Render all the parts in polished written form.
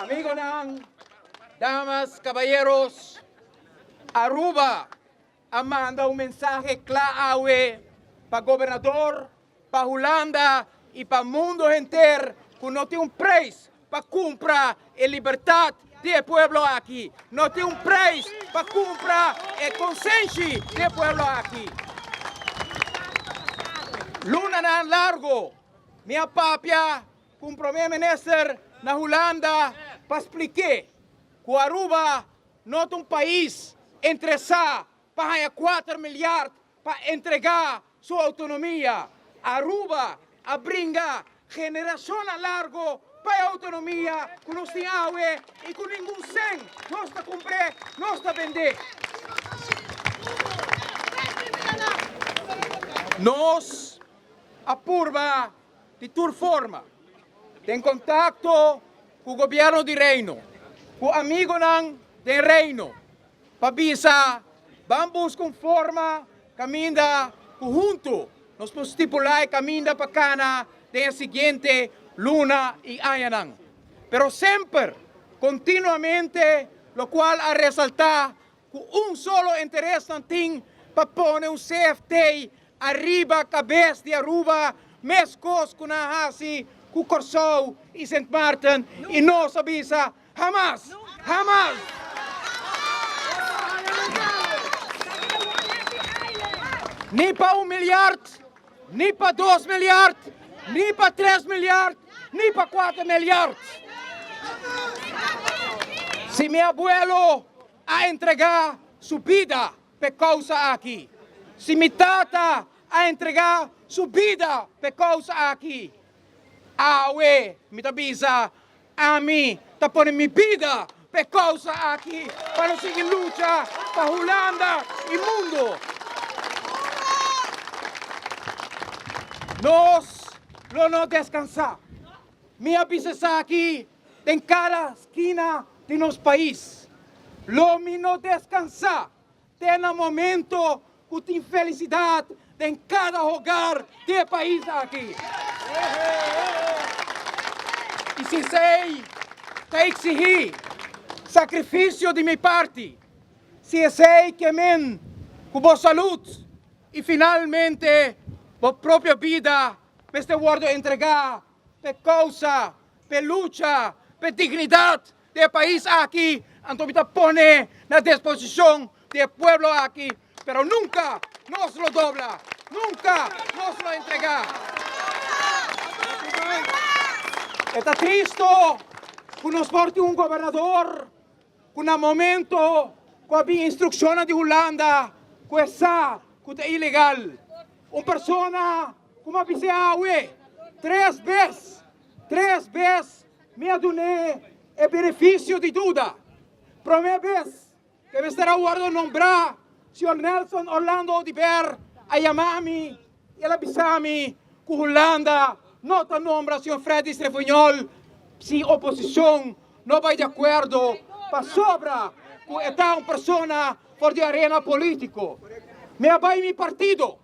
Amigonan, damas, caballeros, Aruba a manda un mensahe cla awe pa gobernador, pa Hulanda y pa mundo henter cu no tin un prijs pa cumpra e libertad di e pueblo aki. No tin un prijs pa cumpra e consenshi di e pueblo aki. Lunanan largo mi a papia cu un Prome Minister na Hulanda pa splik'é cu Aruba no ta un pais interesá pa haña kuater milyard pa entregá su outonomia. Aruba a bringa generashonnan largo pa e outonomia ku nos tin awe i ku ningun sen nos ta kumpr'é, nos ta bend'é. Nos a purba di tur forma den kontakto ku Gobierno di Reino, ku amigonan den Reino pa bisa ban buska un forma kaminda ku huntu nos por stipulá e kaminda pa kana den e siguiente luna i añanan. Pero semper, kontinuamente, lokual a resaltá ku un solo interes nan tin pa pone un CFT ariba kabes di Aruba meskos ku nan a hasi ku Kòrsou i Sint Maarten i nos a bisa hamas! Hamas! Ni pa un milyard, ni pa dos milyard, ni pa tres milyard, ni pa kuater milyard. Si mi abuelo a entregá su bida p'e kousa aki. Si mi tata a entregá su bida p'e kousa aki, awe mi ta bisa, ami ta pone mi bida p'e kousa aki pa no sigui lucha pa Hulanda i mundu. Nos lo no deskansá. Mi a bisa esaki den kada skina di nos pais. Lo mi no deskansá te na momento ku tin felisidat den kada hogar di e pais aki. I si esei ta eksigí sakrifisio di mi parti, si esei ke men ku bo salud i finalmente bo propio bida mester wòrdu entregá p'e kousa, p'e lucha, p'e dignidat di e pais aki, anto mi ta pone na disposishon di e pueblo aki, pero nunka nos lo dobla, nunka nos lo entregá. E ta tristo ku nos por tin un gobernador ku na momento ku a bin instrukshonnan di Hulanda ku e sa ku ta ilegal, un persona ku mi a bis'é awe tres bes, tres bes mi a dun'é e benefisio di duda. Promé bes ku mester a wòrdu nombrá, señor Nelson Orlando Oduber a yama mi i el a bisa mi ku Hulanda no ta nombra señor Fredis Refunjol si oposishon no bai di akuerdo pasobra ku e ta un persona for di arena polítiko. Mi a bai mi partido.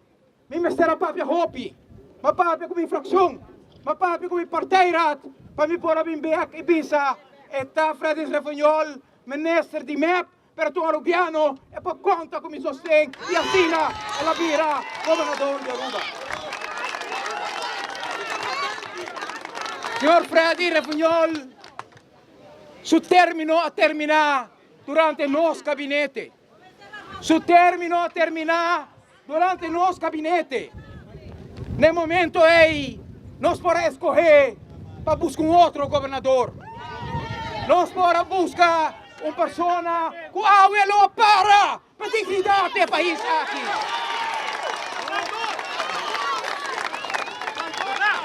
Mi mester a papia hopi. M'a papia ku mi frakshon, m'a papia ku mi partijraad pa mi por a bin bek i bisa e ta Fredis Refunjol, minister di mep, pero ta un Arubiano, e por konta ku mi sosten i asina el a bira gobernador di Aruba. Señor Freddy Refunjol su termino a termina durante nos gabinete. Su término a terminá durante nos gabinete. Na e momento ei nos por a escohé pa busca un otro gobernador. Nos por a busca un persona cu awe lo a para pa dignidad di e pais aki.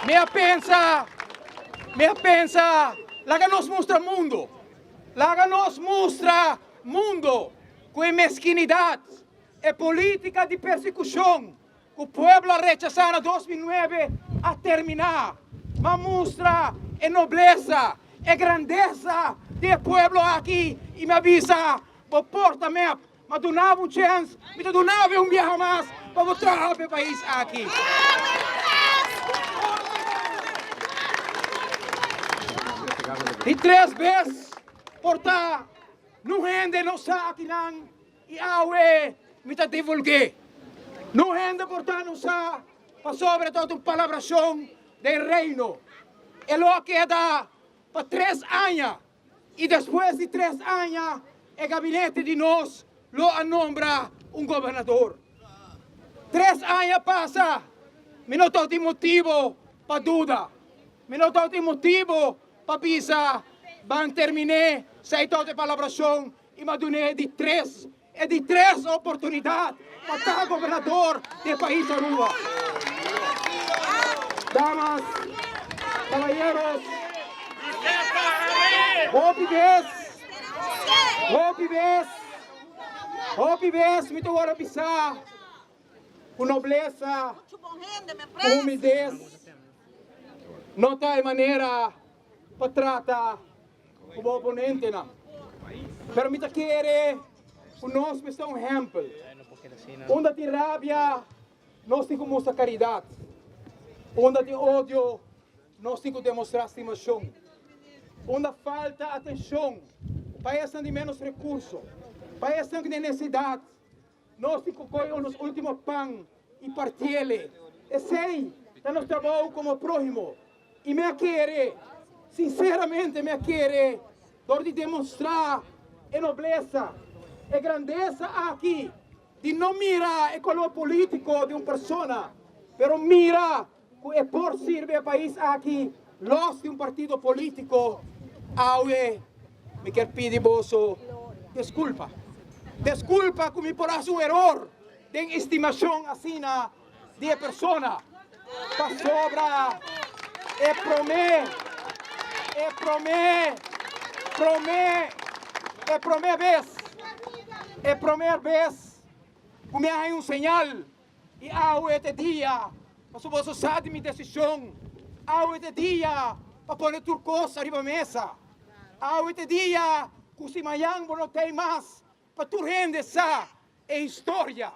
Mi a pensa, mi a pensa, laga nos mustra mundo, laga nos mustra Mundo ku e meskinidat, e politika di persekushon ku pueblo a rechasá na 2009 a terminá. Ma mustra e noblesa, e grandesa di e pueblo aki i mi a bisa, bo por ta mep, ma duna bo un chèns, mi ta duna bo un biaha mas pa bo traha pa e pais aki. Di tres bes por ta nun hende no sa akinan i awe mi ta divulg'é. Nun hende por ta no sa pasobra ta un palabrashon den Reino. E lo a keda pa tres aña i despues di tres aña e gabinete di nos lo a nombra un gobernador. Tres aña pasa, mi no tabatin motibo pa duda. Mi no tabatin motibo pa bisa ban terminé esei tabata e palabrashon i mi a dun'é di tres, e di tres oportunidat pa ta gobernador di e pais Aruba. Damas, caballeros, hopi bes, hopi bes, hopi bes mi ta wòrdu bisa ku noblesa, ku humildes no ta e manera pa trata ku bo oponentenan. Pero mi ta kere ku nos mester un ehèmpel. Unda tin rabia, nos tin ku mustra karidat. Unda tin odio, nos tin ku demostrá stimashon. Unda falta atenshon pa esnan di ménos rekurso, pa esnan ku tin nesesidat, Nos tin cu coge nos ultimo pan y partiele. Esey ta nos trabou como prohimo. Y mi a kere, sinceramente mi a kere, dor di demonstra e noblesa, e grandesa aki di no mira e color politico di un persona, pero mira cu e por sirbi e pais aki los di un partido politico, awe mi kier pidi boso desculpa. Desculpa cu mi por haci un eror den estimacion asina di e persona, pasobra e prome, e prome, prome, e prome bes, e promer bes cu mi a haña un señal. I awe ta e dia, pasobra boso sa di mi desishon, awe ta e dia pa pone tur kos ariba mesa. Awe ta e dia ku si mañan bo no t'ei mas pa tur hende sa e historia.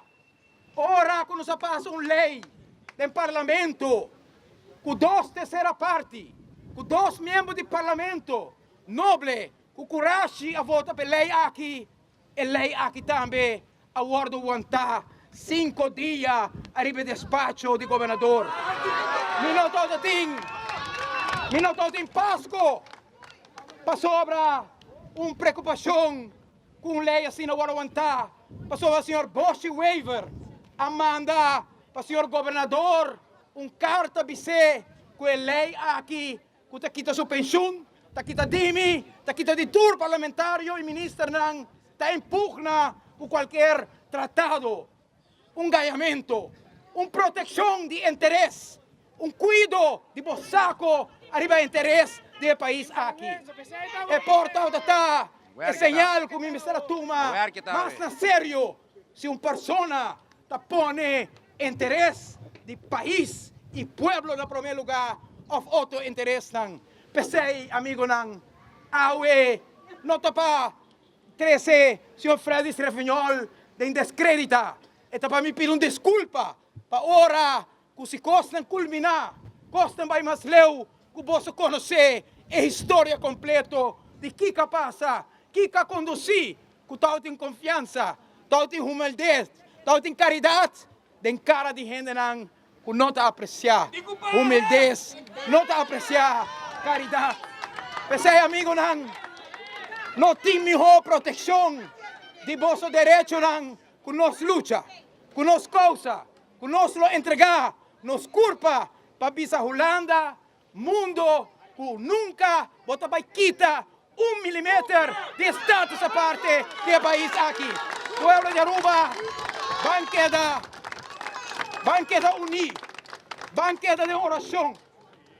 Ora ku nos a pasa un lei den parlamento ku dos tersera parti, ku dos miembro di parlamento noble ku kurashi a vota pa e lei aki, E lei aki tambe a wordo wantá cinco dia ariba e despacho di gobernador. Mi no tabata tin, mi no tabata tin Pasco pasobra un preocupacion cu un lei asina a wordo wantá, pasobra señor Boschi Wever a manda pa señor gobernador un carta bis'é cu e lei aki ku ta kita su penshun, ta kita di mi, ta kita di tur parlamentario i ministernan, ta impugna ku kualker tratado, un gañamento, un protekshon di interes, un kuido di bo sako ariba interes di e pais aki. E por tabata ta e señal ku mi mester a tuma mas na serio si un persona ta pone interes di pais y pueblo na prome lugar of otro interesnan. P'esey, amigonan, awe no ta pa trece señor Freddy Strefiñol den descredita, e ta pa mi pidi un disculpa pa ora cu si cosnan culmina, cosnan bay mas leu cu boso conoce e historia completo di kico a pasa, kico a conduci cu tabatin confiansa, tabatin humildad, tabatin caridad den cara di hendenan cu no ta aprecia humildez, no ta aprecia caridad. P'esey, amigonan, no tin miho proteccion di boso derechonan cu nos lucha, cu nos causa, cu nos lo entrega nos curpa pa bisa Hulanda, mundo cu nunca bo ta bay kita un milimeter di e status aparte di e pais aki. Pueblo di Aruba ban keda, ban keda uni, ban keda den oracion,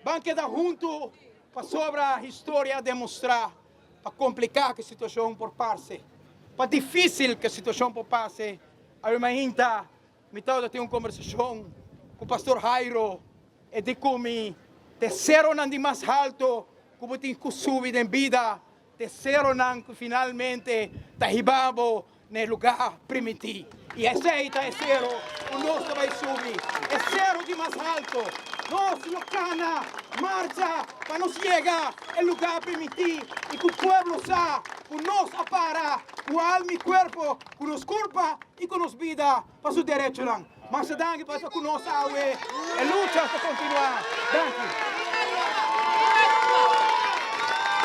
ban keda hunto pasobra historia a demostra pa complica cu e situacion por parce, pa dificil cu e situacion por parce, awe mainta Mi tabata tin un kombersashon ku Pastor Jairo, e di ku mi te seronan di mas halto ku bo tin ku subi den bida, te seronan ku finalmente ta hiba bo na e lugá primintí. I esei ta e sero ku nos ta bai subi, e sero di mas halto. Nos lo kana marcha pa nos yega e lugá primintí i ku pueblo sa ku nos a para ku alma i kuerpo, ku nos kurpa i ku nos bida pa su derechonan. Masha danki pa ta ku nos awe. E lucha ta kontinuá. Danki.